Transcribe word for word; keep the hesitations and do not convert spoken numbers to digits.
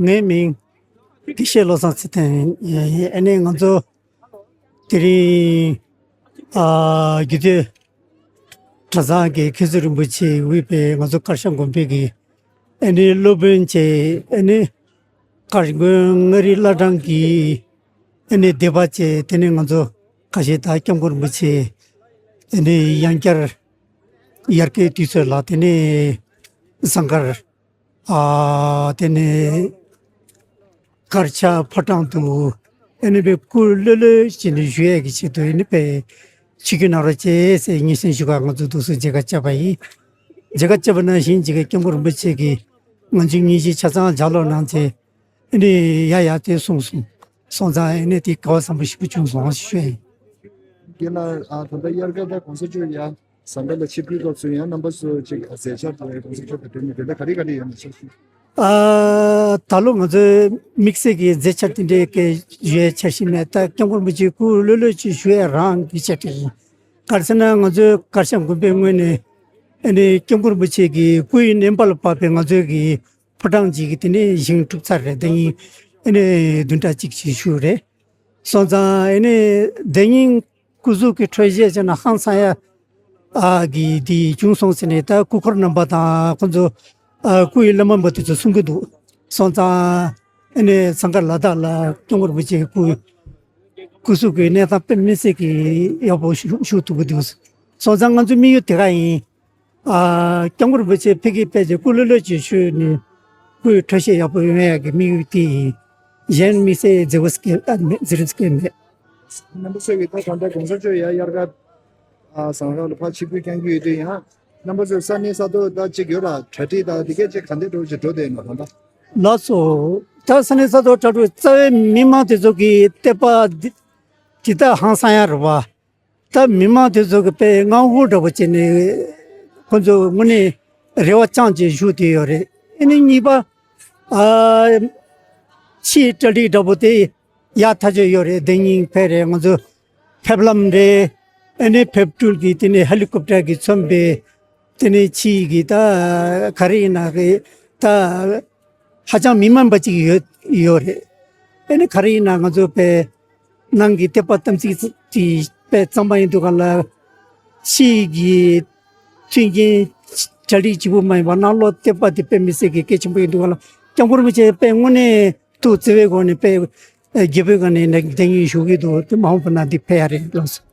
ངའི་མིང་དགེ་བཤེས་བློ་བཟང་ཚེ་བརྟན་ཡིན། ཨ་ནི་ང་ཚོ་དེ་རིང་ཨ་རྒྱུད་སྟོད་གྲྭ་ཚང་གི་མཁན་ཟུར་རིན་པོ་ཆེ་དབུས་པའི་ང་ཚོ་དཀར་ཤམ་དགོན་པའི་གི་ཨ་ནི་སློབ་དཔོན་བཅས། ཨ་ནི་དཀར་མགོན་མངའ་རིས་བླ་བྲང་གི་ཨ་ནི་སྡེ་པ་བཅས། དེ་ནས་ང་ཚོ་ཁ་ཤས་དང་སྐྱབས་མགོན་རིན་པོ་ཆེ། ཨ་ནི་ཡང་བསྐྱར་དབྱར་ཁའི་དུས་ཚོད་ལ་དེ་ནས་ཟངས་དཀར། ཨ་དེ་ནས་དཀར་ཆག་ཕོ་བྲང་དུ་ཨ་ནི་པའི་སྐུ་ལྷོད་ལྷོད་བྱས་ནས་བཞུགས་ཡས་ཀྱི་ཆེད་དུ་ཨ་ནི་པའི་ཆིབས་བསྒྱུར་གནང་རོགས་བྱེད་ཟེར་སྙན་སེང་ཞུ་གར་ང་ཚོ་འདུག་སེ་མཇལ་ཁ་བཅར་བ་ཡིན། མཇལ་ཁ་བཅར་བ་ནང་བཞིན་མཇལ་ཁ་སྐྱབས་མགོན་རིན་པོ་ཆེ་གིས་ང་ཚོའི་ཉིན་བཞི་ཆ་ཚང་ལྗགས་ཀློག་གནང་ཚེ་ཨ་ནི་ཡ་ཡ་དེ་གསུངས་སོང་། སོང་ཙང་ཨ་ནི་དེ་ག་བ་བཟང་པོ་ཞིག་པོ་བྱུང་སོང་ཞེས་ཞུ་ཡ་ཡིན། རྒན་ལགས། ཨ་ད་ལྟ་དབྱར་ཁ་ད་གོང་ས་མཆོག་ཡ་ཟངས་དཀར་ལ་ཆིབས་བསྒྱུར་སྐབས་སུ་ཡང་རྣམ་པ་ཚོ་ཅིག་མཛད་འཆར་དེ་གོང་ས་མཆོག་དང་འབྲེལ་ནས་དེ་འདྲ་ག་རེ་ག་རེ་ཡོད་ན་ཆ་ཞུ། ཨ་ད་ལོ་ང་ཚོའི་དམིགས་བསལ་གྱི་མཛད་འཆར་དེ་འདྲའི་སྐད་ཡོད་ཆ་ཞིག་མེད། ད་སྐྱབས་མགོན་རིན་པོ་ཆེའི་སྐུ་ལྷོད་ལྷོད་ཅིག་བཞུགས་ཡས་རང་གི་ཆེད་དུ་ཡིན། ག་རེ་ཟེར་ན་ང་ཚོའི་དཀར་ཤམ་དགོན་པའི་ངོས་ནས་ཨ་ནི་སྐྱབས་མགོན་རིན་པོ་ཆེ་གི་སྐུ་ཡི་བསྣན་པ་ལ་བབས་པའི་ང་ཚོའི་གི་ཕོ་བྲང་གཅིག་གི་དེ་ནས་བཞེངས་གྲུབ་ཚར་རེད། དེ་ཡིན་ཨ་ནི་བདུན་ཕྲག་གཅིག་ཅིག་བཞུགས་རེད། སོང་ཙང་ཨ་ནི་དེ་ཉིན་སྐུ་གཟུགས་ཀྱི་འཕྲོད་བཞེས་བྱས་ན་ཧང་སང་ཡ་ཨ་གི་དེ་བྱུང་སོང་ཟེར་ནས་ད་སྐུ་འཁོར་རྣམ་པ་དང་ཁོང་ཚོ་ཨ་སྐུ་ཡི་བླ་མ་འབུམ་དེ་ཚོ་གསུང་གི་འདུག་སོང་ཙང་ཨ་ནི་ཟངས་དཀར་ལ་དྭགས་ལ་སྐྱབས་མགོན་རིན་པོ་ཆེའི་སྐུ་སྐུ་གཟུགས་ཀྱི་གནས་སྟངས་དཔེ་མི་སྲིད་ཀྱི་ཡག་པོ་ཞུ་ཞུ་ཐུབ་ཀྱི་འདུག་སོང་ཙང་ང་ཚོའི་དམིགས་ཡུལ་དེ་ག་ཡིན། ཨ་སྐྱབས་མགོན་རིན་པོ་ཆེ་ཕ་གིར་ཕེབས་རྗེས་སྐུ་ལྷོད་ལྷོད་ཅིག་བཞུགས་ནས་སྐུའི་འཕྲོད་བཞེས་ཡག་པོ་ཡོང་ཡག་གི་དམིགས་ཡུལ་དེ་ཡིན། གཞན་དམིགས་བསལ་མཛེས་པོ་སྐད་ཨ་མེད་མཛེས་རིམ་སྐད་མེད། རྣམ་པ་ཚོས་ཀྱི་ད་གང་ལྟར་གོང་ས་མཆོག་ཡ་དབྱར་ཁ་ཨ་ཟངས་དཀར་ལ་ཕར་ཆིབས་བསྒྱུར་བསྐྱང་རྒྱུ་ཡོད་དུས་ཡང་རྣམ་པ་ཚོས་ས་གནས་ས་ཐོག་ད་ཅིག་ཡོད་ལ་གྲ་སྒྲིག་ད་འདི་གས་ཅིག་ག་འདྲ་འགྲོ་ཅིག་འགྲོ་བསྡད་ཡོད་ན་གང་ལྟར། ལགས་སོ། ད་ས་གནས་ས་ཐོག་གྲ་སྒྲིག་རྩ་བའི་མི་མང་དེ་ཚོ་གི་དད་པ་འདི་ཇི་ལྟར་ཧང་སང་ཡ་རེད་བ། ད་མི་མང་དེ་ཚོ་གི་དཔེ་མངའ་འོག་འདྲ་པོ་བྱས་ནས་ཁོ་ཚོ་དངོས་གནས་རེ་བ་བཅངས་བྱས་བཞུགས་བསྡད་ཡོད་རེད། ཨ་ནི་གཉིས་པ་ཨ་ཕྱིའི་གྲ་སྒྲིག་འདྲ་པོ་དེ་ཡག་ཐག་ཆོད་ཡོད་རེད། དེ་ཉིན་ཕེབས་རེད། ང་ཚོ་ཕེབས་ལམ་རེད། ཨ་ནི་ཕེབས་འཕྲུལ་གྱི་དེ་ནས་ཧེ་ལི་ཀོབ་ཊར་གྱིས་མཚོན་པའི་དེ་ནས་ཕྱིའི་གི་ད་ག་རེ་ཡིན་ན་གི་ད་ཧ་ཅང་མི་མང་པ་ཅིག་ཡོད་ཡོད་རེད། ཨ་ནི་ག་རེ་ཡིན་ན་ང་ཚོ་དཔེ་ནང་གི་དད་པ་དམ་ཚིག་དེ་དཔེ་གཙང་མ་ཡིན་དུས་ག་ལ་ཕྱིའི་གི་མཐུན་རྐྱེན་གྲ་སྒྲིག་བྱེད་པོ་མ་ཡིན་པ་ནང་ལོགས་དད་པ་དེ་དཔེ་མི་སྲིད་ཀྱི་གལ་ཆེན་པོ་ཡིན་དུས་ག་ལ་སྐྱབས་མགོན་རིན་པོ་ཆེ་དཔེ་དངོས་གནས་ཐུགས་བརྩེ་བའི་སྒོ་ནས་དཔེ་རྒྱལ་པོའི་སྒང་ནས་ནས་བསྡད་ངེས་བཞུགས་ཀྱི་འདུག་དེ་མ་འོངས་པ་ན་འདི་ཕེབས་ཡ་རེད་ལགས་སོ།